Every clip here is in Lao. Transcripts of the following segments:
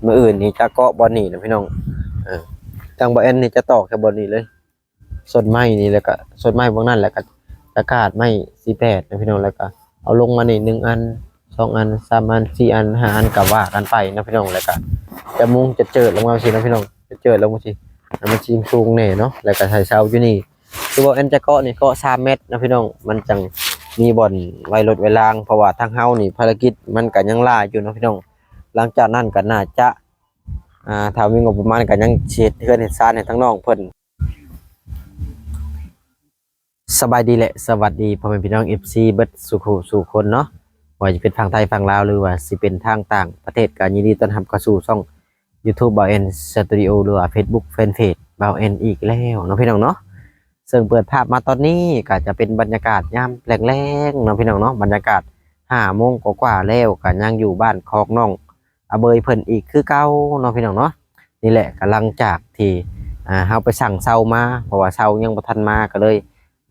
ມື້ອື່ນນີ້ຈະເກາະບ່ອນນີ້ນະພີ່ນ້ອງ. ເອີ ທາງບ່າວແອນນີ້ຈະຕອກແຕ່ບ່ອນນີ້ເລີຍ ຕົ້ນໄມ້ນີ້ ແລ້ວກະຕົ້ນໄມ້ພວກນັ້ນ ແລ້ວກະຈະກາດໄມ້ສີ່ແປດນະພີ່ນ້ອງ. ແລ້ວກະເອົາລົງມານີ້ໜຶ່ງອັນ ສອງອັນ ສາມອັນ ສີ່ອັນ ຫ້າອັນ ກະວ່າກັນໄປນະພີ່ນ້ອງ. ແລ້ວກະຈະມຸງຈະເຈີດລົງມາຊີ້ນະພີ່ນ້ອງ ຈະເຈີດລົງມາຊີ້ ໃຫ້ມັນສູງໆແດ່ເນາະ. ແລ້ວກະໃສ່ເສົາຢູ່ນີ້ ຄືບ່າວແອນຈະເກາະນີ້ເກາະສາມແມັດນະພີ່ນ້ອງ ມັນຈັ່ງມີບ່ອນໄວ້ລົດໄວ້ລາງ ເພາະວ່າທາງເຮົານີ້ພາລະກິດມັນກະຍັງຫຼາຍຢູ່ເນາະພີ່ນ້ອງ. ຫຼັງຈາກນັ້ນກະໜ້າຈະ ອ່າ ຖ້າມີງົບປະມານກະຍັງຊິເຮັດເຮືອນເຮັດຊານໃຫ້ທາງນ້ອງເພິ່ນ. ສະບາຍດີ ແລະ ສະຫວັດດີພໍ່ແມ່ພີ່ນ້ອງ ເອັຟຊີ ເບິດສູ່ຄູ່ສູ່ຄົນເນາະ ບໍ່ວ່າຈະເປັນຝັ່ງໄທຝັ່ງລາວ ຫຼືວ່າຊິເປັນທາງຕ່າງປະເທດ ກະຍິນດີຕ້ອນຮັບເຂົ້າສູ່ຊ່ອງຢູທູບບ່າວແອນສະຕູດິໂອ ຫຼືວ່າເຟສບຸກແຟນເພຈບ່າວແອນອີກແລ້ວເນາະພີ່ນ້ອງເນາະ. ເຊິ່ງເປີດພາບມາຕອນນີ້ກະຈະເປັນບັນຍາກາດຍາມແລງໆເນາະພີ່ນ້ອງເນາະ ບັນຍາກາດຫ້າໂມງກວ່າໆແລ້ວ ກະຍັງຢູ່ບ້ານຄອກນ້ອງອາເບີຍເພິ່ນອີກຄືເກົ່າເນາະພີ່ນ້ອງເນາະ. ນີ້ແຫຼະ ກະຫຼັງຈາກທີ່ ອ່າ ເຮົາໄປສັ່ງເສົາມາ ເພາະວ່າເສົາຍັງບໍ່ທັນມາ ກະເລີຍ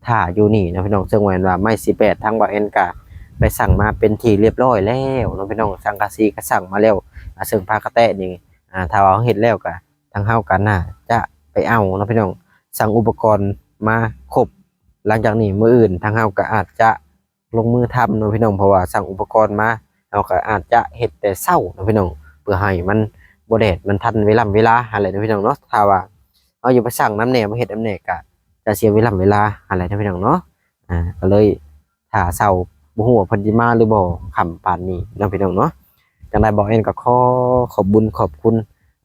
ຖ້າຢູ່ນີ້ເນາະພີ່ນ້ອງ. ເຊິ່ງວ່າແມ່ນວ່າໄມ້ສີ່ແປດທາງບ່າວແອນກະໄປສັ່ງມາເປັນທີ່ລຽບຮ້ອຍແລ້ວເນາະພີ່ນ້ອງ ສັງກະສີກະສັ່ງມາແລ້ວ ອ່າ ເຊິ່ງຝາກະແຕະນີ້ ອ່າ ຖ້າວ່າເຮົາເຮັດແລ້ວກະ ທາງເຮົາກະໜ້າຈະໄປເອົາເນາະພີ່ນ້ອງ ສັ່ງອຸປະກອນມາຄົບ. ຫຼັງຈາກນີ້ມື້ອື່ນທາງເຮົາກະອາດຈະລົງມືທຳເນາະພີ່ນ້ອງ ເພາະວ່າສັ່ງອຸປະກອນມາ ເຮົາກະອາດຈະເຮັດແຕ່ເຊົ້າເນາະພີ່ນ້ອງ ເພື່ອໃຫ້ມັນບໍ່ແດດ ມັນທັນເວລາເວລາຫັ້ນແຫຼະເນາະພີ່ນ້ອງເນາະ. ຖ້າວ່າເຮົາຢາກໄປສັ່ງນຳແດ່ ມາເຮັດນຳແດ່ ກະຈະເສຍເວລາເວລາຫັ້ນແຫຼະເນາະພີ່ນ້ອງເນາະ. ອ່າ ກະເລີຍ ຖ້າເຊົ້າ ບໍ່ຮູ້ວ່າເພິ່ນຊິມາຫຼືບໍ່ຄ່ຳປານນີ້ເນາະພີ່ນ້ອງເນາະ. ຈັ່ງໃດບ່າວແອນກໍຂໍຂອບບຸນຂອບຄຸນ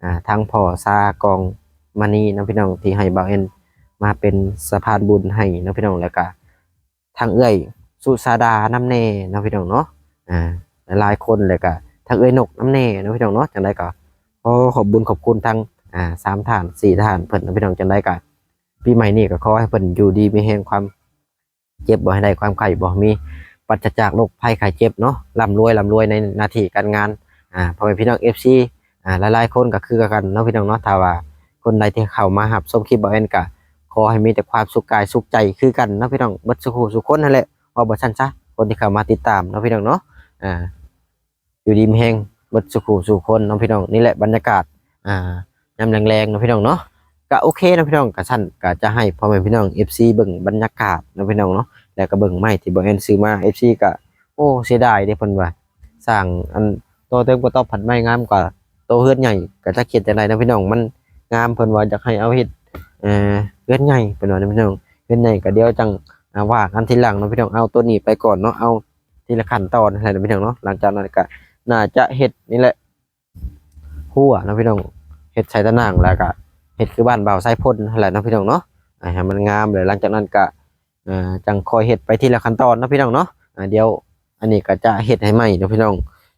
ອ່າ ທາງພໍ່ຊາກອງມະນີເນາະພີ່ນ້ອງ ທີ່ໃຫ້ບ່າວແອນມາເປັນສະພານບຸນໃຫ້ເນາະພີ່ນ້ອງ ແລ້ວກະທາງເອື້ອຍສຸຊາດານຳແດ່ເນາະພີ່ນ້ອງເນາະ ອ່າ ຫຼາຍໆຄົນ ແລ້ວກະທາງເອື້ອຍນົກນຳແດ່ເນາະພີ່ນ້ອງເນາະ. ຈັ່ງໃດກໍຂໍຂອບບຸນຂອບຄຸນທາງ ອ່າ ສາມທ່ານ ສີ່ທ່ານເພິ່ນເນາະພີ່ນ້ອງ. ຈັ່ງໃດກໍປີໃໝ່ນີ້ກໍຂໍໃຫ້ເພິ່ນຢູ່ດີມີແຮງ ຄວາມ ເຈັບບໍ່ໃຫ້ໄດ້ ຄວາມໄຂ້ບໍ່ໃຫ້ມີ ປາສຈາກໂລກໄພໄຂ້ເຈັບເນາະ ລ່ຳລວຍ ລ່ຳລວຍໃນໜ້າທີ່ການງານ. ອ່າ ພໍ່ແມ່ພີ່ນ້ອງ ເອັຟຊີ ອ່າ ຫຼາຍໆຄົນກໍຄືກັນເນາະພີ່ນ້ອງເນາະ ຖ້າວ່າຄົນໃດທີ່ເຂົ້າມາຮັບຊົມຄລິບບ່າວແອນ ກໍຂໍໃຫ້ມີແຕ່ຄວາມສຸກກາຍສຸກໃຈຄືກັນເນາະພີ່ນ້ອງ ເບິດສູ່ຄູ່ສູ່ຄົນຫັ້ນແຫຼະ ເວົ້າແບບຊັ້ນຊະ ຄົນທີ່ເຂົ້າມາຕິດຕາມເນາະພີ່ນ້ອງເນາະ. ອ່າ ຢູ່ດີມີແຮງເບິດສູ່ຄູ່ສູ່ຄົນເນາະພີ່ນ້ອງ. ນີ້ແຫຼະບັນຍາກາດ ອ່າ ຍາມແລງໆເນາະພີ່ນ້ອງເນາະ. ກະໂອເຄເນາະພີ່ນ້ອງ ກະຊັ້ນກະຈະໃຫ້ພໍ່ແມ່ພີ່ນ້ອງ ເອັຟຊີ ເບິ່ງບັນຍາກາດເນາະພີ່ນ້ອງເນາະ ແລ້ວກະເບິ່ງໄມ້ທີ່ບ່າວແອນຊື້ມາ ເອັຟຊີ ກະ ໂອ້ ເສຍດາຍເດ້ ເພິ່ນວ່າສ້າງອັນ ໂຕເທິງບໍ່ຕອບພັດໄມ້ງາມກວ່າໂຕເຮືອນໃຫຍ່ ກະຈັກເຮັດຈັ່ງໃດເນາະພີ່ນ້ອງ ມັນງາມ ເພິ່ນວ່າຢາກໃຫ້ເອົາເຮັດ ເອີ ເຮືອນໃຫຍ່ ເພິ່ນວ່າເນາະພີ່ນ້ອງ. ເຮືອນໃຫຍ່ກະດຽວຈັ່ງ ອ່າ ວ່າກັນທີຫຼັງເນາະພີ່ນ້ອງ ເອົາໂຕນີ້ໄປກ່ອນເນາະ ເອົາ ທີລະຂັ້ນຕອນຫັ້ນແຫຼະພີ່ນ້ອງເນາະ. ຫຼັງຈາກນັ້ນກະໜ້າຈະເຮັດນີ້ແຫຼະ ຮົ້ວເນາະພີ່ນ້ອງ ເຮັດໃສ່ຕາໜ່າງ ແລ້ວກະເຮັດຄືບ້ານບ່າວສາຍພົນຫັ້ນແຫຼະເນາະພີ່ນ້ອງເນາະ ໃຫ້ມັນງາມ. ແລ້ວຫຼັງຈາກນັ້ນກະ ອ່າ ຈັ່ງຄ່ອຍເຮັດໄປທີລະຂັ້ນຕອນເນາະພີ່ນ້ອງເນາະ. ອ່າ ດຽວອັນນີ້ກະຈະເຮັດໃຫ້ໃໝ່ເນາະພີ່ນ້ອງ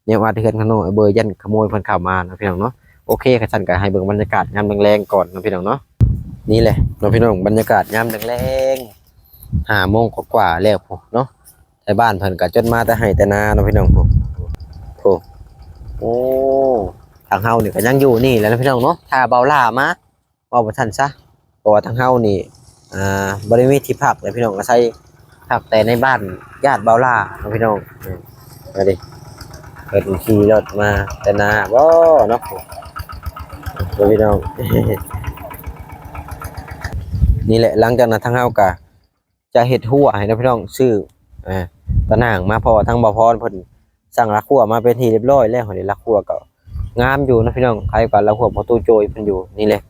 ແນວອັດເຮືອນຂະນ້ອຍ ເບີຢ້ານຂະໂມຍເພິ່ນເຂົ້າມາເນາະພີ່ນ້ອງເນາະ. ໂອເຄ ກະຊັ້ນກະໃຫ້ເບິ່ງບັນຍາກາດຍາມແລງໆກ່ອນເນາະພີ່ນ້ອງເນາະ. ນີ້ແຫຼະເນາະພີ່ນ້ອງ ບັນຍາກາດຍາມແລງໆ ຫ້າໂມງກວ່າໆແລ້ວພຸ້ນເນາະ. ໄທບ້ານເພິ່ນກະຈົນມາແຕ່ໄຮ່ແຕ່ນາເນາະພີ່ນ້ອງ. ໂອ້ ໂອ້ ທາງເຮົານີ້ກະຍັງຢູ່ນີ້ແຫຼະເນາະພີ່ນ້ອງເນາະ ຖ້າບ່າວຫຼ້າມາ ເວົ້າວ່າຊັ້ນຊະ ເພາະວ່າທາງເຮົານີ້ ອ່າ ບໍ່ໄດ້ມີທີ່ພັກເລີຍພີ່ນ້ອງ ອາໄສພັກແຕ່ໃນບ້ານຍາດບ່າວຫຼ້າເນາະພີ່ນ້ອງ. ເອີ ມາດິ ເພິ່ນຂີ່ລົດມາແຕ່ນາບໍ່ເນາະ ພີ່ນ້ອງ. ນີ້ແຫຼະ ຫຼັງຈາກນັ້ນທາງເຮົາກະ ຈະເຮັດຮົ້ວໃຫ້ເນາະພີ່ນ້ອງ ຊື້ ອ່າ ຕາໜ່າງມາ ເພາະວ່າທາງບ່າວພອນເພິ່ນສັ່ງລາກຮົ້ວມາເປັນທີ່ຮຽບຮ້ອຍແລ້ວ. ຫັ້ນເດ ລາກຮົ້ວກໍງາມຢູ່ເນາະພີ່ນ້ອງ ຄ້າຍກັບລາກຮົ້ວພໍ່ຕູ້ໂຈຍເພິ່ນຢູ່. ນີ້ແຫຼະ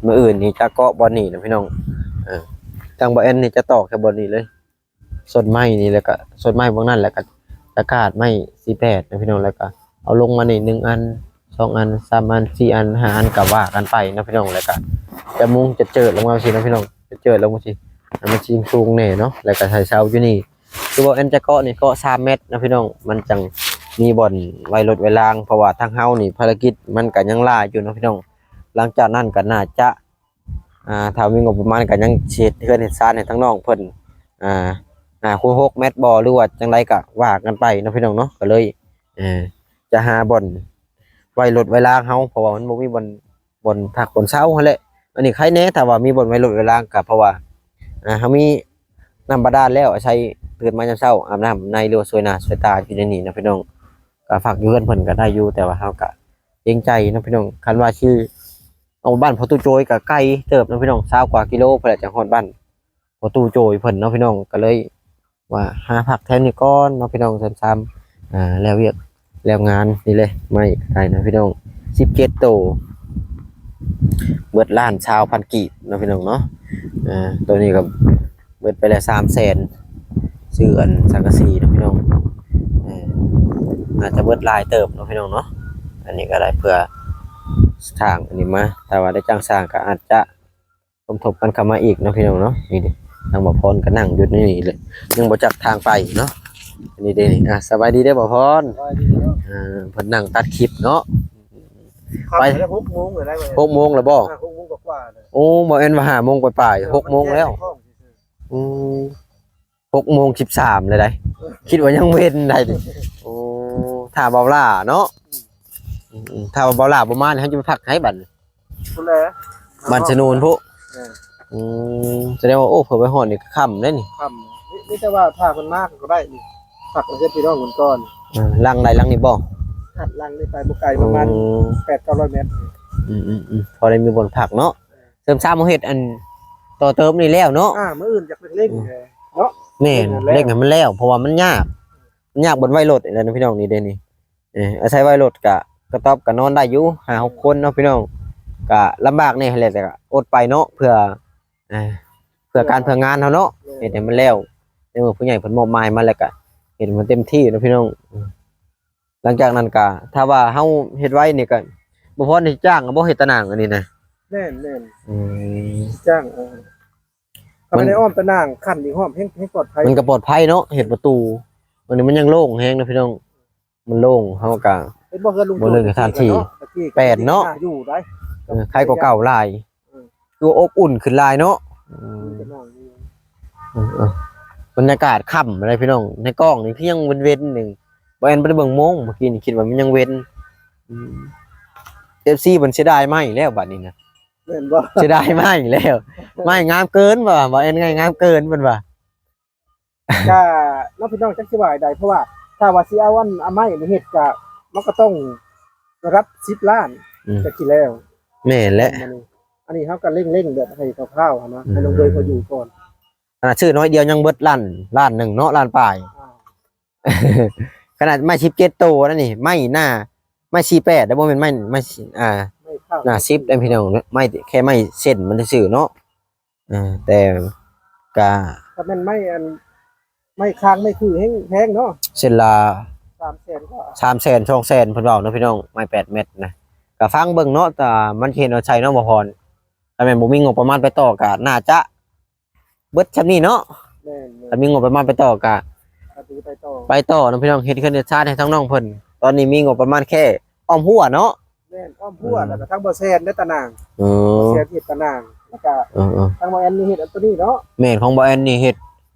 ມື້ອື່ນນີ້ຈະເກາະບ່ອນນີ້ເນາະພີ່ນ້ອງ ເອີ ທາງບ່າວແອນນີ້ຈະຕອກແຕ່ບ່ອນນີ້ເລີຍ ຕົ້ນໄມ້ນີ້ ແລ້ວກະຕົ້ນໄມ້ພວກນັ້ນ ແລ້ວກະຈະກາດໄມ້ສີ່ແປດເນາະພີ່ນ້ອງ ແລ້ວກະ ເອົາລົງມານີ້ໜຶ່ງອັນ ສອງອັນ ສາມອັນ ສີ່ອັນ ຫ້າອັນ ກະວ່າກັນໄປເນາະພີ່ນ້ອງ. ແລ້ວກະຈະມຸງຈະເຈີດລົງມາຊີ້ເນາະພີ່ນ້ອງ ຈະເຈີດລົງມາຊີ້ ໃຫ້ມັນສູງໆແດ່ເນາະ ແລ້ວກະໃສ່ເສົາຢູ່ນີ້. ຄືບ່າວແອນຈະເກາະນີ້ເກາະສາມແມັດເນາະພີ່ນ້ອງ ມັນຈັ່ງມີບ່ອນໄວ້ລົດໄວ້ລາງ ເພາະວ່າທາງເຮົານີ້ພາລະກິດມັນກະຍັງຫຼາຍຢູ່ເນາະພີ່ນ້ອງ. ຫຼັງຈາກນັ້ນກະໜ້າຈະ ອ່າ ຖ້າມີງົບປະມານກະຍັງຊິເຮັດເຮືອນເຮັດຊານໃຫ້ທາງນ້ອງເພິ່ນ ອ່າ ຫ້າຄູນຫົກແມັດບໍ່ ຫຼືວ່າຈັ່ງໃດກະວ່າກັນໄປເນາະພີ່ນ້ອງເນາະ. ກະເລີຍ ເອີ ຈະຫາບ່ອນໄວ້ລົດໄວ້ລາງເຮົາ ເພາະວ່າມັນບໍ່ມີບ່ອນ ບ່ອນພັກບ່ອນເຊົາຫັ້ນແຫຼະ. ອັນນີ້ໄຄແດ່ ຖ້າວ່າມີບ່ອນໄວ້ລົດໄວ້ລາງ ກະເພາະວ່າ ອ່າ ເຮົາມີນ້ຳບາດານແລ້ວ ອາໄສຕື່ນມາຍາມເຊົ້າອາບນ້ຳໃນ ຫຼືວ່າຊ່ວຍໜ້າຊ່ວຍຕາຢູ່ໃນນີ້ນະພີ່ນ້ອງ. ກະພັກຢູ່ເຮືອນເພິ່ນກະໄດ້ຢູ່ ແຕ່ວ່າເຮົາກະ ງໃຈເນາະພີ່ນ້ອງ. ຄັນວ່າຊິເອົາບ້ານພໍ່ຕູ້ໂຈຍກໍໄກເຕີບເນາະພີ່ນ້ອງ, ຊາວກວ່າກິໂລພຸ້ນແຫຼະ ຈັ່ງຮອດບ້ານພໍ່ຕູ້ໂຈຍເພິ່ນເນາະພີ່ນ້ອງ. ກໍເລີຍວ່າຫາພັກແຖວນີ້ກ່ອນເນາະພີ່ນ້ອງ, ຊາມໆ ອ່າ ແລ້ວວຽກແລ້ວງານນີ້ເລີຍ. ໄມ້ໄດ້ເນາະພີ່ນ້ອງ ສິບເຈັດໂຕ ເບິດລ້ານຊາວພັນກີບເນາະພີ່ນ້ອງເນາະ. ອ່າ ໂຕນີ້ກໍເບິດໄປແລ້ວສາມແສນ ຊື້ອັນສັງກະສີເນາະພີ່ນ້ອງ. ເອີ ອາດຈະເບິດຫຼາຍເຕີບເນາະພີ່ນ້ອງເນາະ. ອັນນີ້ກໍໄດ້ເພື່ອສ້າງອັນນີ້ມາ, ຖ້າວ່າໄດ້ຈ້າງສ້າງກໍອາດຈະສົມທົບກັນເຂົ້າມາອີກເນາະພີ່ນ້ອງເນາະ. ນີ້ເດ້ ທາງບ່າວພອນກໍນັ່ງຢູ່ໃນນີ້ເລີຍ ຍັງບໍ່ຈັກທາງໄປເນາະ. ອັນນີ້ເດ້ນີ້ ອ່າ ສະບາຍດີເດີບ່າວພອນ. ສະບາຍດີເນາະ. ອ່າ ເພິ່ນນັ່ງຕັດຄລິບເນາະ. ຄ່ຳ ໄປ ແລ້ວ ຫົກໂມງແລ້ວໄດ໋ ຫົກໂມງແລ້ວບໍ່? ອ່າ ຫົກໂມງກວ່າໆແລ້ວ. ໂອ້ ບໍ່ແມ່ນວ່າຫ້າໂມງປາຍໆ ຫົກໂມງແລ້ວ. ອືມ ຫົກໂມງສິບສາມແລ້ວໄດ໋ ຄິດວ່າຍັງເວັນໄດ໋. ໂອ້ ຖ້າບ່າວຫຼ້າເນາະ. ອືມ ຖ້າວ່າບ່າວຫຼ້າບໍ່ມານີ້ ເຮົາຈະໄປພັກໃສບັດນີ້? ພຸ້ນແຫຼະ ບ້ານຊະໂນນພຸ້ນ. ເອີ ອືມ ສະແດງວ່າ ໂອ້ ເພິ່ນໄປຮອດນີ້ກໍຄ່ຳເດ້ນີ້. ຄ່ຳ ມີ ມີແຕ່ວ່າຖ້າເພິ່ນມາກໍໄດ້ນີ້ ພັກໃຫ້ພີ່ນ້ອງເພິ່ນກ່ອນ. ເອີ ຫຼັງໃດຫຼັງນີ້ບໍ່? ຖັດຫຼັງນີ້ໄປບໍ່ໄກ ປະມານ ໂອ້ ແປດເກົ້າຮ້ອຍແມັດ. ອືມໆໆ ພໍໄດ້ມີບ່ອນພັກເນາະ. ເສີມສາມເຮົາເຮັດອັນຕໍ່ເຕີມນີ້ແລ້ວເນາະ. ອ່າ ມື້ອື່ນຢາກເລັ່ງໆ ເອີ ເນາະ. ແມ່ນ ເລັ່ງໃຫ້ມັນແລ້ວ ເລັ່ງໃຫ້ມັນແລ້ວ ເພາະວ່າມັນຍາກ ມັນຍາກບ່ອນໄວ້ລົດນີ້ແຫຼະເນາະພີ່ນ້ອງ. ນີ້ເດ້ນີ້ ເອີ ອາໄສໄວ້ລົດກະ ກະຕອບກະນອນໄດ້ຢູ່ ຫ້າຫົກຄົນເນາະພີ່ນ້ອງ. ກະລຳບາກແດ່ຫັ້ນແຫຼະ ແຕ່ກະອົດໄປເນາະ ເພື່ອ ເອີ ເພື່ອການເພື່ອງານເຮົາເນາະ. ແມ່ນ ເຮັດໃຫ້ມັນແລ້ວ ໃນເມື່ອຜູ້ໃຫຍ່ເພິ່ນມອບໝາຍມາແລ້ວກະ ເຮັດໃຫ້ມັນເຕັມທີ່ເນາະພີ່ນ້ອງ. ຫຼັງຈາກນັ້ນກະ ຖ້າວ່າເຮົາເຮັດໄວ້ນີ້ກະ ບໍ່ພໍນີ້ຈ້າງເອົາບໍ່ ເຮັດຕາໜ່າງອັນນີ້ນະ? ແມ່ນໆ ອືມ ຈ້າງເອົາ. ມັນ ຖ້າໄດ້ອ້ອມຕາໜ່າງ ຂັ້ນອີກອ້ອມ ແຮງ ແຮງປອດໄພ. ມັນກໍປອດໄພເນາະ ເຮັດປະຕູ. ອັນນີ້ມັນຍັງໂລ່ງແຮງນະພີ່ນ້ອງ ມັນໂລ່ງ. ເຮົາກະ ເຫັນບໍ່ ເຮືອນລຸງໂຈຍ ບໍ່ເລີຍ ສະຖານທີ່ ຕະກີ້ ແປນເນາະ ຢູ່ໄດ໋. ເອີ ໄຄກວ່າເກົ່າຫຼາຍ. ເອີ ຄືວ່າອົບອຸ່ນຂຶ້ນຫຼາຍເນາະ. ອືມ ເອີໆ ບັນຍາກາດຄ່ຳເດ້ພີ່ນ້ອງ. ໃນກ້ອງນີ້ຄືຍັງເວັນໆໜຶ່ງ ບໍ່ແອນບໍ່ໄດ້ເບິ່ງໂມງ ເມື່ອກີ້ນີ້ຄິດວ່າມັນຍັງເວັນ. ອືມ ເອັຟຊີ ເພິ່ນເສຍດາຍໄມ້ແລ້ວບັດນີ້ນະ. ແມ່ນບໍ່? ເສຍດາຍໄມ້ແລ້ວ ໄມ້ງາມເກີນວ່າ ບໍ່ແອນໄມ້ງາມເກີນເພິ່ນວ່າ. ກະເນາະພີ່ນ້ອງ ຈັກຊິວ່າໃດ ເພາະວ່າຖ້າວ່າຊິເອົາອັນ ເອົາໄມ້ມາເຮັດກະ ມັນກໍຕ້ອງລະດັບສິບລ້ານ ອືມ ຈັກຊິແລ້ວ. ແມ່ນແຫຼະ ອັນນີ້ ອັນນີ້ເຮົາກໍເລັ່ງໆ ແບບໃຫ້ຄ່າວໆຫັ້ນນະ ອືມ ໃຫ້ນ້ອງເບີຍເຂົາຢູ່ກ່ອນ. ຂະໜາດຊື້ໜ້ອຍດຽວຍັງເບິດລ້ານ ລ້ານໜຶ່ງເນາະ ລ້ານປາຍ. ອ່າ ຂະໜາດໄມ້ສິບເຈັດໂຕນັ້ນນີ້ ໄມ້ໜ້າ ໄມ້ສີ່ແປດ ແລ້ວບໍ່ແມ່ນໄມ້ ໄມ້ ອ່າ ໄມ້ຂາວ ໜ້າສິບເດ້ພີ່ນ້ອງເນາະ. ໄມ້ ແຄ່ໄມ້ເສັ້ນມັນຊື່ໆເນາະ. ເອີ ແຕ່ກະ ຖ້າແມ່ນໄມ້ອັນ ໄມ້ຄາງໄມ້ຄືແຮງແພງເນາະ ເສັ້ນລະສາມແສນກວ່າ ສາມແສນ ສອງແສນ ເພິ່ນເວົ້າເນາະພີ່ນ້ອງ. ໄມ້ແປດແມັດນະ ກະຟັງເບິ່ງເນາະ ແຕ່ມັນຊິເຮັດເອົາໃສ່ເນາະ ບ່າວພອນ. ຖ້າແມ່ນບໍ່ມີງົບປະມານໄປຕໍ່ກະໜ້າຈະເບິດຊ່ຳນີ້ເນາະ. ແມ່ນໆ ຖ້າມີງົບປະມານໄປຕໍ່ກະ ອາດຈະໄປຕໍ່ ໄປຕໍ່ເນາະພີ່ນ້ອງ ເຮັດເຮືອນເຮັດຊານໃຫ້ທາງນ້ອງເພິ່ນ. ຕອນນີ້ມີງົບປະມານແຄ່ອ້ອມຮົ້ວເນາະ. ແມ່ນ ອ້ອມຮົ້ວ ເອີ ແລ້ວກໍທາງບໍ່ແຊນໄດ້ຕາໜ່າງ. ເອີ ບໍ່ແຊນເຮັດຕາໜ່າງ ແລ້ວກໍ ເອີໆ ທາງບໍ່ແອນນີ້ເຮັດອັນໂຕນີ້ເນາະ. ແມ່ນ ຂອງບໍ່ແອນນີ້ເຮັດ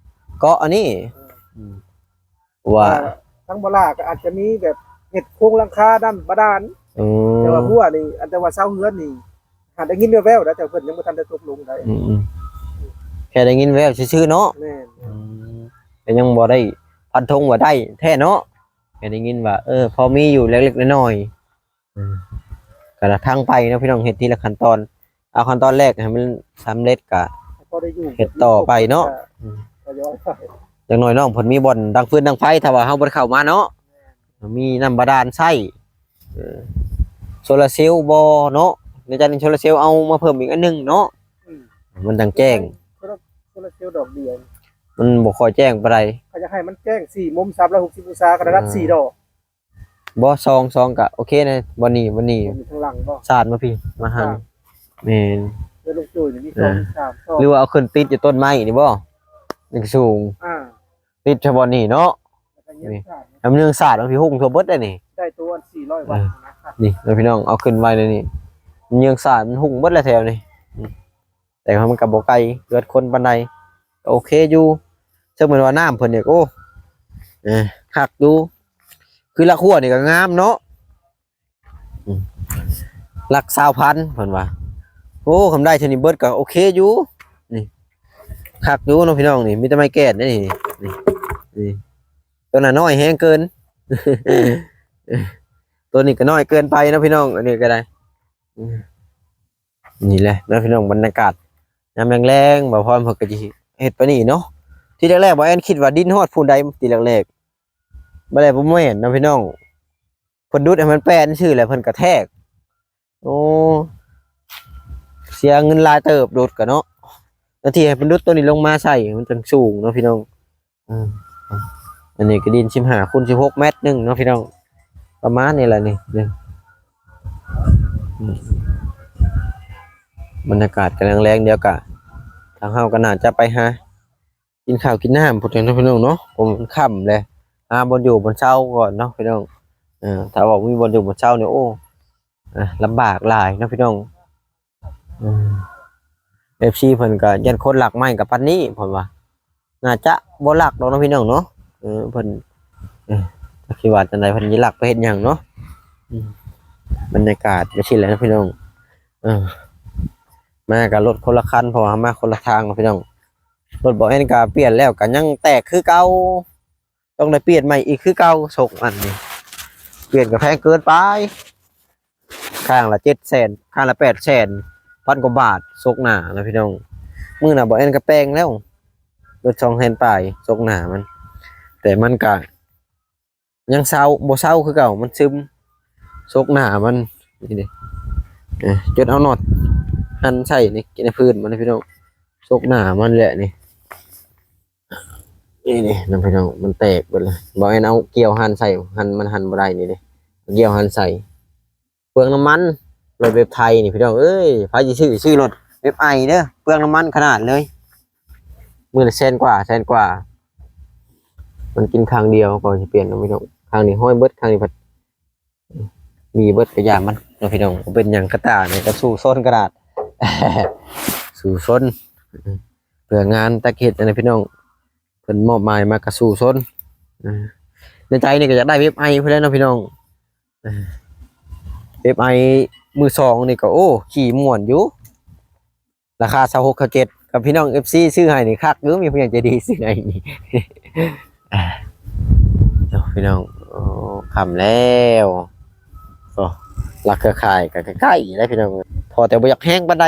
ເກາະອັນນີ້. ເອີ ອືມ ວ່າ ເອີ ທາງບໍ່ຫຼ້າກໍອາດຈະມີແບບເຮັດໂຄງຫຼັງຄານ້ຳບາດານ. ເອີ ແຕ່ວ່າຮົ້ວນີ້ ອັນ ແຕ່ວ່າເສົາເຮືອນນີ້ ຫາກໄດ້ຍິນແວ່ວໆນະ ແຕ່ເພິ່ນຍັງບໍ່ທັນໄດ້ຕົກລົງໄດ໋. ອືມໆ ແຄ່ໄດ້ຍິນແວ່ວຊື່ໆເນາະ. ແມ່ນ ອືມ ແຕ່ຍັງບໍ່ໄດ້ຟັນທົງວ່າໄດ້ແທ້ເນາະ. ແຄ່ໄດ້ຍິນວ່າ ເອີ ພໍມີຢູ່ເລັກໆນ້ອຍໆ. ອືມ ກະລະທາງໄປເນາະພີ່ນ້ອງ ເຮັດທີລະຂັ້ນຕອນ. ເອົາຂັ້ນຕອນແລກໃຫ້ມັນສຳເລັດກະ ພໍໄດ້ຢູ່ ເຮັດຕໍ່ໄປເນາະ. ອືມ ທະຍອຍໄປ ຢ່າງໜ້ອຍນ້ອງເພິ່ນມີບ່ອນດັງຟືນດັງໄຟ ຖ້າວ່າເຮົາບໍ່ໄດ້ເຂົ້າມາເນາະ ມີນ້ຳບາດານໃຊ້. ເອີ ໂຊລາເຊວບໍ່ເນາະ ໃນຈາກນີ້ໂຊລາເຊວເອົາມາເພີ່ມອີກອັນໜຶ່ງເນາະ. ອືມ ມັນຈັ່ງແຈ້ງ. ໂຊລາ ໂຊລາເຊວດອກດຽວ ມັນບໍ່ຄ່ອຍແຈ້ງປານໃດ. ເຂົາຢາກໃຫ້ມັນແຈ້ງສີ່ມຸມສາມຮ້ອຍຫົກສິບອົງສາ ກະລະດັບ ອ່າ ສີ່ດອກ. ບໍ່ ສອງ ສອງກະໂອເຄນະ. ບ່ອນນີ້ ບ່ອນນີ້ ບ່ອນນີ້ທາງຫຼັງບໍ່? ສາດມາພີ້ ມາຫັ້ນ. ອ່າ ແມ່ນ ເດີນລົງໂຈຍນີ້ມີ ອ່າ ສອງ ສາມ ສອງ ຫຼືວ່າເອົາຂຶ້ນຕິດຢູ່ຕົ້ນໄມ້ນີ້ບໍ່? ນີ້ກະສູງ. ອ່າ ຕິດສະບ່ອນນີ້ເນາະ. ແລ້ວກໍເຍືອງສາດ ນີ້ ເອົາເຍືອງສາດມາພີ້ ຮຸ່ງທົ່ວເບິດໄດ໋ນີ້. ໄດ້ໂຕອັນສີ່ຮ້ອຍວັດ ເອີ ນະ. ນີ້ເນາະພີ່ນ້ອງ ເອົາຂຶ້ນໄວ້ໃນນີ້ ເຍືອງສາດມັນຮຸ່ງເບິດແລ້ວແຖວນີ້. ແຕ່ວ່າມັນກໍບໍ່ໄກເຮືອນຄົນປານໃດ ກໍໂອເຄຢູ່. ເຊິ່ງແມ່ນວ່ານ້ຳເພິ່ນນີ້ ໂອ້ ເອີ ຄັກຢູ່. ຄືຫຼັກຮົ້ວນີ້ກໍງາມເນາະ. ອືມ ຫຼັກຊາວພັນເພິ່ນວ່າ. ໂອ້ ຄັນໄດ້ເທົ່ານີ້ເບິດກໍໂອເຄຢູ່. ນີ້ ຄັກຢູ່ເນາະພີ່ນ້ອງ. ນີ້ມີແຕ່ໄມ້ແກ່ນເດ້ນີ້ ນີ້ ນີ້ ໂຕນັ້ນນ້ອຍແຮງເກີນ. ຕົວນີ້ກໍນ້ອຍເກີນໄປເນາະພີ່ນ້ອງ ອັນນີ້ກໍໄດ້ ອືມ ນີ້ແຫຼະເນາະພີ່ນ້ອງ ບັນຍາກາດຍາມແລງໆ ບ່າວພອນເພິ່ນກໍຊິເຮັດປານນີ້ເນາະ. ທີແລກໆ ບ່າວແອນຄິດວ່າດິນຮອດພຸ້ນໃດ ທີແລກໆ ບໍ່ໄດ້ ບໍ່ແມ່ນເນາະພີ່ນ້ອງ ເພິ່ນດຸດໃຫ້ມັນແປນຊື່ແຫຼະ ເພິ່ນກະແທກ ໂອ້ ເສຍເງິນຫຼາຍເຕີບ ດຸດກະເນາະ ແລ້ວທີ່ໃຫ້ເພິ່ນດຸດຕົວນີ້ລົງມາໃສ່ ມັນຈັ່ງສູງເນາະພີ່ນ້ອງ. ອືມ ອັນນີ້ກໍດິນສິບຫ້າຄູນສິບຫົກແມັດໜຶ່ງເນາະພີ່ນ້ອງ ປະມານນີ້ແຫຼະນີ້ ນີ້ ອືມ ບັນຍາກາດກຳລັງແລງ ດຽວກະ ທາງເຮົາກໍໜ້າຈະໄປຫາ ກິນເຂົ້າກິນນ້ຳພຸ້ນແຫຼະເນາະພີ່ນ້ອງເນາະ ເພາະມັນຄ່ຳແລ້ວ ຫາບ່ອນຢູ່ບ່ອນເຊົາກ່ອນເນາະພີ່ນ້ອງ. ເອີ ຖ້າວ່າບໍ່ມີບ່ອນຢູ່ບ່ອນເຊົານີ້ ໂອ້ ເອີ ລຳບາກຫຼາຍເນາະພີ່ນ້ອງ. ເອີ ເອັຟຊີ ເພິ່ນກໍຢ້ານຄົນລັກໄມ້ກັບປານນີ້ ເພິ່ນວ່າ ໜ້າຈະບໍ່ລັກດອກເນາະພີ່ນ້ອງເນາະ. ເອີ ເພິ່ນ ເອີ ຈັກຊິວ່າຈັ່ງໃດ ເພິ່ນຊິລັກໄປເຮັດຫຍັງເນາະ. ອືມ ບັນຍາກາດໄປຊີ້ແຫຼະເນາະພີ່ນ້ອງ. ເອີ ມາກັບລົດຄົນລະຄັນ ເພາະວ່າເຮົາມາຄົນລະທາງເນາະພີ່ນ້ອງ. ລົດບ່າວແອນກະປ່ຽນແລ້ວ ກະຍັງແຕກຄືເກົ່າ ຕ້ອງໄດ້ປ່ຽນໃໝ່ອີກຄືເກົ່າ. ຊົກອັນນີ້ປ່ຽນກະແພງເກີນໄປ ຂ້າງລະເຈັດແສນ ຂ້າງລະແປດແສນ ພັນກວ່າບາດ ຊົກໜ້ານະພີ່ນ້ອງ. ມື້ໜ້າບ່າວແອນກະແປງແລ້ວ ເບິດສອງແສນປາຍ ຊົກໜ້າມັນ ແຕ່ມັນກະ ຍັງເຊົາ ບໍ່ເຊົາຄືເກົ່າ ມັນຊຶມ ຊົກໜ້າມັນ ນີ້ເດ້ ເອີ ຈົນເອົານັອດຫັນໃສ່ໃນ ໃນພື້ນມັນນະພີ່ນ້ອງ. ຊົກໜ້າມັນແຫຼະນີ້ ນີ້ເດ້ນະພີ່ນ້ອງ ມັນແຕກເບິດເລີຍ. ບ່າວແອນເອົາກ່ຽວຫັນໃສ່ ຫັນ ມັນຫັນບໍ່ໄດ້ ນີ້ເດ້ ກ່ຽວຫັນໃສ່ ເປືອງນ້ຳມັນ ລົດເວັບໄທນີ້ພີ່ນ້ອງເອີຍ. ໃຜຊິຊື້ ຊື້ລົດເວັບໄອເດີ ເປືອງນ້ຳມັນຂະໜາດເລີຍ. ມື້ລະແສນກວ່າ ແສນກວ່າ ມັນກິນຄັ້ງດຽວກໍຊິປ່ຽນເນາະພີ່ນ້ອງ. ຄັ້ງນີ້ຮ້ອຍເບິດ ຄັ້ງນີ້ພັດດີເບິດ ກະຢ່າມັນເນາະພີ່ນ້ອງ. ບໍ່ເປັນຫຍັງ ກະຕ່ານີ້ກະສູ້ຊົນຂະໜາດ ສູ້ຊົນ ເພື່ອງານຕາເກັດຫັ້ນນະພີ່ນ້ອງ ເພິ່ນມອບໝາຍມາກະສູ້ຊົນ. ໃນໃຈນີ້ກະຢາກໄດ້ເວັບໄອພຸ້ນແຫຼະເນາະພີ່ນ້ອງ. ເວັບໄອມືສອງນີ້ກໍ ໂອ້ ຂີ່ມ່ວນຢູ່ ລາຄາຊາວຫົກ ຊາວເຈັດ ກັບພີ່ນ້ອງເອັຟຊີຊື້ໃຫ້ນີ້ຄັກຢູ່ ມີຜູ້ໃຫຍ່ໃຈດີຊື້ໃຫ້ນີ້ ເນາະພີ່ນ້ອງ. ໂອ້ ຄ່ຳແລ້ວ ໂອ້ ຫຼັກເຄືອຂ່າຍກໍໃກ້ໆແລ້ວພີ່ນ້ອງ ພໍແຕ່ບໍ່ຢາກແຮງປານໃດ.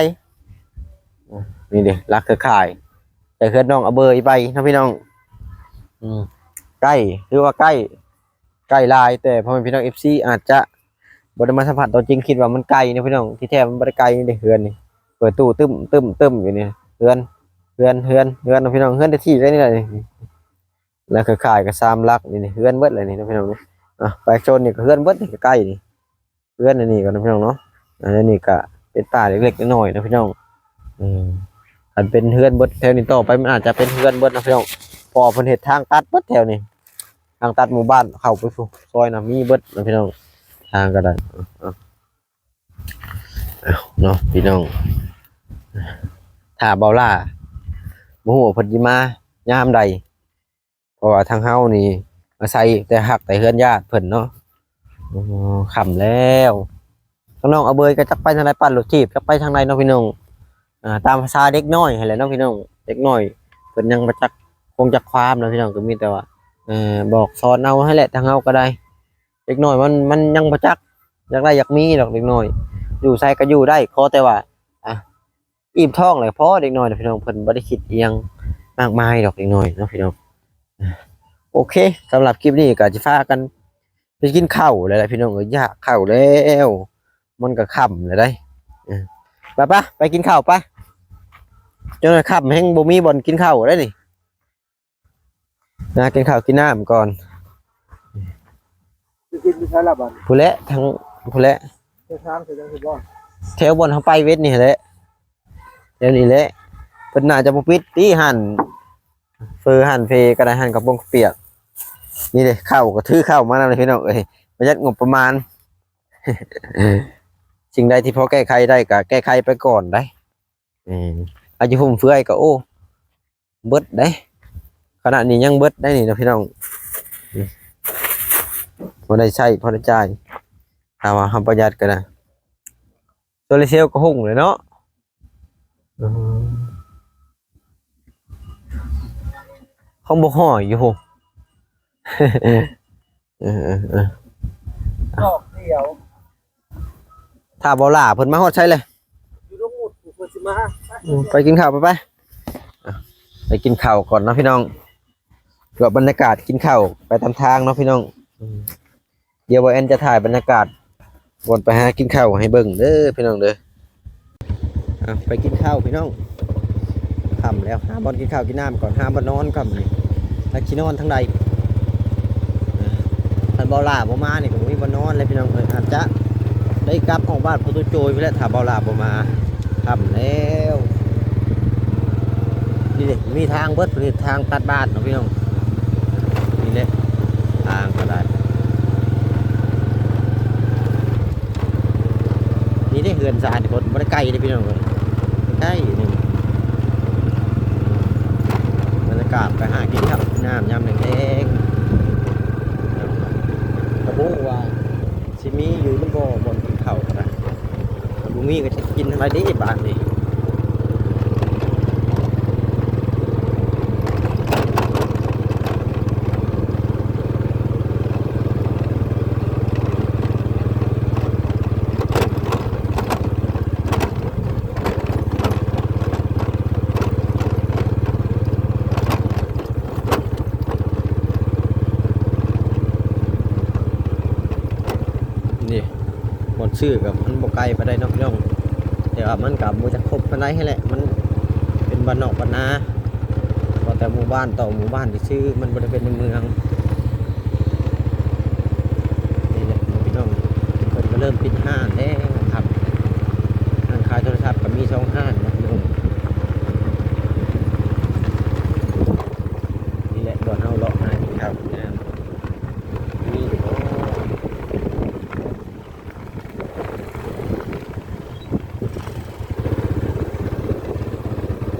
ນີ້ເດ້ ຫຼັກເຄືອຂ່າຍ ແຕ່ເຮືອນນ້ອງອາເບີອີໄປເນາະພີ່ນ້ອງ. ອືມ ໃກ້ ຖືວ່າໃກ້ ໃກ້ຫຼາຍ ແຕ່ພໍ່ແມ່ພີ່ນ້ອງເອັຟຊີອາດຈະບໍ່ໄດ້ມາສຳຜັດຕົວຈິງ ຄິດວ່າມັນໄກເນາະພີ່ນ້ອງ. ທີ່ແທ້ມັນບໍ່ໄດ້ໄກເດ້ ເຮືອນນີ້ ເປີດຕູ້ຕຶ້ມໆໆຢູ່ນີ້ ເຮືອນ ເຮືອນ ເຮືອນ ເຮືອນເນາະພີ່ນ້ອງ. ເຮືອນແຕ່ທີ່ໄດ້ນີ້ແຫຼະນີ້ ແລ້ວກໍຂາຍກໍສາມຫຼັກນີ້ ເຮືອນເບິດເລີຍນີ້ເນາະພີ່ນ້ອງ. ອ່ະ ໄປໂຊນນີ້ກໍເຮືອນເບິດນີ້ ໃກ້ໆນີ້ ເຮືອນອັນນີ້ກ່ອນເນາະພີ່ນ້ອງເນາະ. ອັນນີ້ກະເປັນປ່າເລັກໆນ້ອຍໆເນາະພີ່ນ້ອງ. ເອີ ຄັນເປັນເຮືອນເບິດແຖວນີ້ຕໍ່ໄປ ມັນອາດຈະເປັນເຮືອນເບິດເນາະພີ່ນ້ອງ ເພາະວ່າເພິ່ນເຮັດທາງຕັດເບິດແຖວນີ້ ທາງຕັດໝູ່ບ້ານເຂົ້າໄປຜູ້ຊອຍນະ ມີເບິດເນາະພີ່ນ້ອງ. ທາງກໍໄດ້ ເອົາເນາະພີ່ນ້ອງ ຖ້າເບົາຫຼ້າ ບໍ່ຮູ້ວ່າເພິ່ນຊິມາຍາມໃດ. ເພາະວ່າທາງເຮົານີ້ອາໄສແຕ່ຮັກແຕ່ເຮືອນຍາດເພິ່ນເນາະ. ໂອ້ ຄ່ຳແລ້ວ ທາງນ້ອງອາເບີຍກໍຈັກໄປທາງໃດ ປັ່ນລົດຖີບຈັກໄປທາງໃດເນາະພີ່ນ້ອງ. ອ່າ ຕາມພາສາເດັກນ້ອຍຫັ້ນແຫຼະເນາະພີ່ນ້ອງ ເດັກນ້ອຍເພິ່ນຍັງບໍ່ຈັກຄົງຈັກຄວາມເນາະພີ່ນ້ອງ. ກໍມີແຕ່ວ່າ ເອີ ບອກສອນເອົາຫັ້ນແຫຼະ ທາງເຮົາກໍໄດ້ ເດັກນ້ອຍມັນ ມັນຍັງບໍ່ຈັກ ຢາກໄດ້ຢາກມີດອກເດັກນ້ອຍ ຢູ່ໃສກໍຢູ່ໄດ້ ຂໍແຕ່ວ່າ ອ່າ ອີ່ມທ້ອງແລ້ວພໍເດັກນ້ອຍນະພີ່ນ້ອງ ເພິ່ນບໍ່ໄດ້ຄິດອີ່ຫຍັງມາກມາຍດອກເດັກນ້ອຍເນາະພີ່ນ້ອງ. ໂອເຄ ສຳລັບຄລິບນີ້ກໍຈະພາກັນໄປກິນເຂົ້າແລ້ວແຫຼະພີ່ນ້ອງເອີຍ ຢາກເຂົ້າແລ້ວ ມັນກໍຄ່ຳແລ້ວໃດ໋. ເອີ ໄປໆ ໄປກິນເຂົ້າໄປ ຈົນຄ່ຳແຮງບໍ່ມີບ່ອນກິນເຂົ້າໄດ໋ນີ້. ນະ ກິນເຂົ້າກິນນ້ຳກ່ອນ ຊິກິນຢູ່ໃສລະບັດນີ້? ພຸ້ນແຫຼະ ທາງພຸ້ນແຫຼະ ແຖວທາງ ແຖວທາງຊິບໍ່ ແຖວບ່ອນເຮົາໄປເວັດນີ້ແຫຼະ ແຖວນີ້ແຫຼະ. ເພິ່ນໜ້າຈະບໍ່ປິດຕິ ຮ້ານເຝີຮ້ານເພກໍໄດ້ ຮ້ານເຂົ້າປອງເປີກ. ນີ້ເດ້ ເຂົ້າກໍຖືເຂົ້າມານຳເລີຍພີ່ນ້ອງເອີຍ ປະຢັດງົບປະມານ. ສິ່ງໃດທີ່ພໍແກ້ໄຂໄດ້ກໍແກ້ໄຂໄປກ່ອນໄດ໋. ເອີ ອາ ຢູ່ຟຸມເຟືອຍກໍ ໂອ້ ເບິດເດ້ ຂະນະນີ້ຍັງເບິດໄດ້ນີ້ເນາະພີ່ນ້ອງ. ອືມ ພໍໄດ້ໃຊ້ພໍໄດ້ຈ່າຍ ຖ້າວ່າເຮົາປະຢັດກໍໄດ້ ໂຊລາເຊວກໍຮຸ່ງແລ້ວເນາະ. ອືມ ຂອງບໍ່ຮ້ອຍຢູ່ພຸ້ນ. ເອີ ເອີ ເອີ ດອກນີ້ ດຽວ ຖ້າບໍ່ຫຼ້າເພິ່ນມາຮອດໃສເລີຍ ຢູ່ດົງໝຸດເພິ່ນຊິມາ ອືມ ໄປກິນເຂົ້າ ໄປ ໄປ ອ່ະ ໄປກິນເຂົ້າກ່ອນເນາະພີ່ນ້ອງ ເພື່ອບັນຍາກາດກິນເຂົ້າໄປຕາມທາງເນາະພີ່ນ້ອງ ອືມ ດຽວບ່າວແອນຈະຖ່າຍບັນຍາກາດບ່ອນໄປຫາກິນເຂົ້າໃຫ້ເບິ່ງເດີພີ່ນ້ອງເດີ ອ່ະ ໄປກິນເຂົ້າພີ່ນ້ອງ ຄ່ຳແລ້ວ ຫາບ່ອນກິນເຂົ້າກິນນ້ຳກ່ອນ ຫາບ່ອນນອນກ່ອນນີ້ ຈັກຊິນອນທາງໃດ ອ່ະ ຄັນບໍ່ຫຼ້າບໍ່ມານີ້ກໍບໍ່ມີບ່ອນນອນແລ້ວພີ່ນ້ອງເອີຍ ອາດຈະໄດ້ກັບອອກບ້ານພຸ້ນໂຕໂຈຍພຸ້ນແຫຼະ ຖ້າບໍ່ຫຼ້າບໍ່ມາ ຄ່ຳແລ້ວ ນີ້ເດ້ ມີທາງເບິດ ນີ້ທາງຕັດບ້ານເນາະພີ່ນ້ອງ ນີ້ເດ້ ທາງກໍໄດ້ ນີ້ເດ້ເຮືອນຊານຄົນ ບໍ່ໄດ້ໄກເດ້ພີ່ນ້ອງເອີຍ ໃກ້ໆ ນີ້ ບັນຍາກາດໄປຫາກິນເຂົ້າກິນນ້ຳຍາມແລງໆ ກໍບໍ່ຮູ້ວ່າ ຊິມີຢູ່ຫຼືບໍ່ ບ່ອນກິນເຂົ້າກໍໄດ້ ຖ້າບໍ່ມີກໍຈະກິນທາງໃດເດ້ບາດນີ້ ນີ້ ບ່ອນຊື້ກໍມັນບໍ່ໄກປານໃດເນາະພີ່ນ້ອງ ແຕ່ວ່າມັນກໍບໍ່ຈະຄົບປານໃດຫັ້ນແຫຼະ ມັນເປັນບ້ານນອກບ້ານນາ ເວົ້າແຕ່ໝູ່ບ້ານຕໍ່ໝູ່ບ້ານຊື່ໆ ມັນບໍ່ໄດ້ເປັນໃນເມືອງ ນີ້ແຫຼະພີ່ນ້ອງ ເພິ່ນກໍເລີ່ມປິດຮ້ານແລ້ວຄັບ ຮ້ານຂາຍໂທລະສັບກໍມີສອງຮ້ານເນາະພີ່ນ້ອງ ນີ້ແຫຼະບ່ອນເຮົາເລາະຫາກິນເຂົ້າກິນນ້ຳ ມີຢູ່ບໍ່?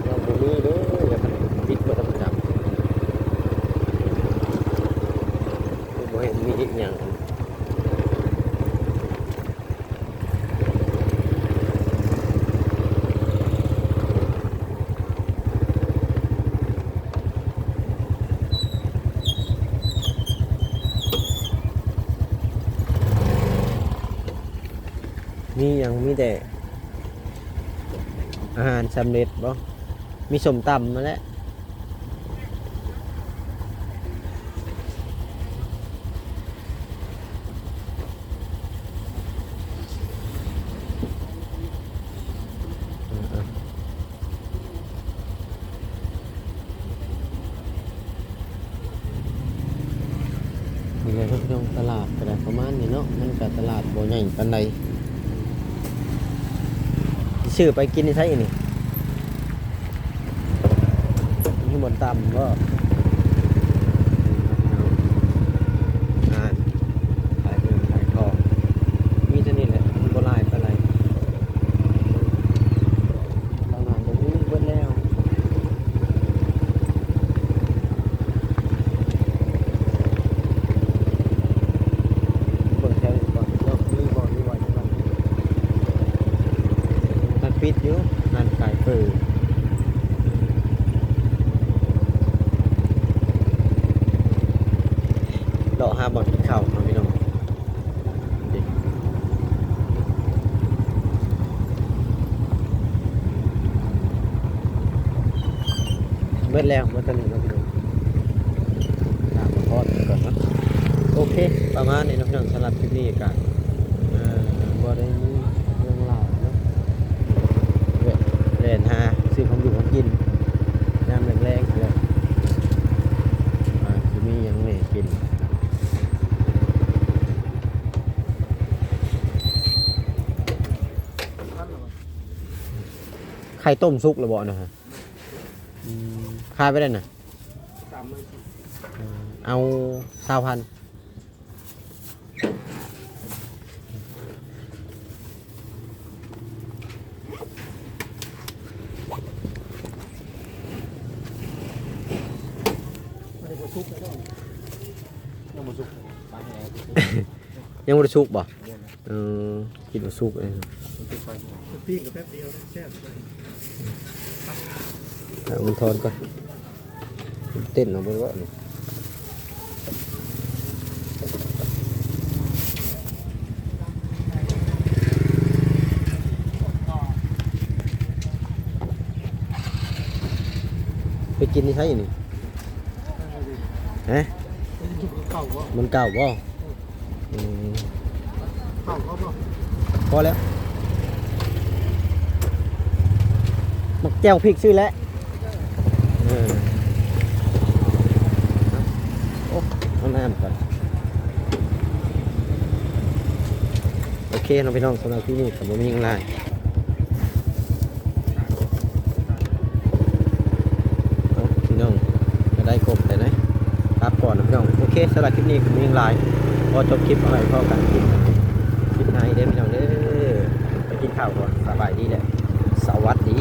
ຍັງບໍ່ມີເດີ ຍັງບໍ່ໄດ້ປິດເບິດແລ້ວ ບໍ່ຈັກ ຄືບໍ່ເຫັນມີອີຫຍັງ. ມີຫຍັງ ມີແຕ່ອາຫານສຳເລັດບໍ? ມີສົ້ມຕຳຫັ້ນແຫຼະ. ນີ້ແຫຼະເນາະ ພີ່ນ້ອງ ຕະຫຼາດກໍໄດ້ປະມານນີ້ເນາະ ມັນກໍຕະຫຼາດບໍ່ໃຫຍ່ປານໃດ. ຊິຊື້ໄປກິນຢູ່ໃສນີ້? ມີບ່ອນຕ່ຳບໍ່? ຮ້ານຂາຍເຄື່ອງຂາຍຂອງ ມີເທົ່ານີ້ແຫຼະ ມັນບໍ່ຫຼາຍປານໃດ. ຕະຫຼາດບໍ່ມີ ເບິດແລ້ວ. ເບິ່ງແຖວນີ້ກ່ອນເນາະ ມີບໍ່ ຫຼືວ່າຈັ່ງໃດ? ມັນປິດຢູ່ ຮ້ານຂາຍເຝີ ເລາະຫາບ່ອນກິນເຂົ້າເນາະ ພີ່ນ້ອງ. ເບິດແລ້ວ ເບິດເທົ່ານີ້ເນາະ ພີ່ນ້ອງ ຕາມມາພອດກັນເນາະ. ໂອເຄ ປະມານນີ້ເນາະ ພີ່ນ້ອງ ສຳລັບຄລິບນີ້ກະ ເອີ ບໍ່ໄດ້ມີຫຍັງຫຼາຍເນາະ ແວ່ນ ແລ່ນຫາຊື້ຂອງຢູ່ຂອງກິນ ຍາມແລງໆ ແຫຼະ ວ່າຊິມີຫຍັງແດ່ກິນ. ໄຂ່ຕົ້ມສຸກແລ້ວບໍ່ນະ? ອືມ ຂາຍໄປໄດ້ນະ? ສາມໝື່ນ ເອົາຊາວພັນ. ຍັງບໍ່ສຸກ ຍັງບໍ່ໄດ້ສຸກ ປາແຫ ຍັງບໍ່ໄດ້ສຸກບໍ່? ເອີ ກິນບໍ່ສຸກເລີຍ ປີ້ງກໍແປັບດຽວແຊບ. ເອົາມັນທອນກ່ອນ ເຕັ້ນເອົາເບິ່ງວ່ານີ້. ໄປກິນທີ່ໃສນີ້? ຮະ? ເກົ່າບໍ່? ມັນເກົ່າບໍ່? ອືມ ເກົ່າບໍ່? ພໍແລ້ວ ໝາກແຈ່ວພິກຊື້ແຫຼະ. ເອີ ໂອ້ ເອົານ້ຳກ່ອນ. ໂອເຄເນາະພີ່ນ້ອງ ສຳລັບຄລິບນີ້ກໍບໍ່ມີຫຍັງຫຼາຍ. ເອົາ ພີ່ນ້ອງ ກໍໄດ້ຄົບແລ້ວນະ ກັບກ່ອນນະພີ່ນ້ອງ. ໂອເຄ ສຳລັບຄລິບນີ້ກໍມີຫຍັງຫຼາຍ ຂໍຈົບຄລິບເອົາໄວ້ພໍ້ກັນຄລິບ ຄລິບໃນເດີ້ພີ່ນ້ອງເດີ້. ໄປກິນເຂົ້າກ່ອນ ສະບາຍດີ ແລະ ສະຫວັດດີ.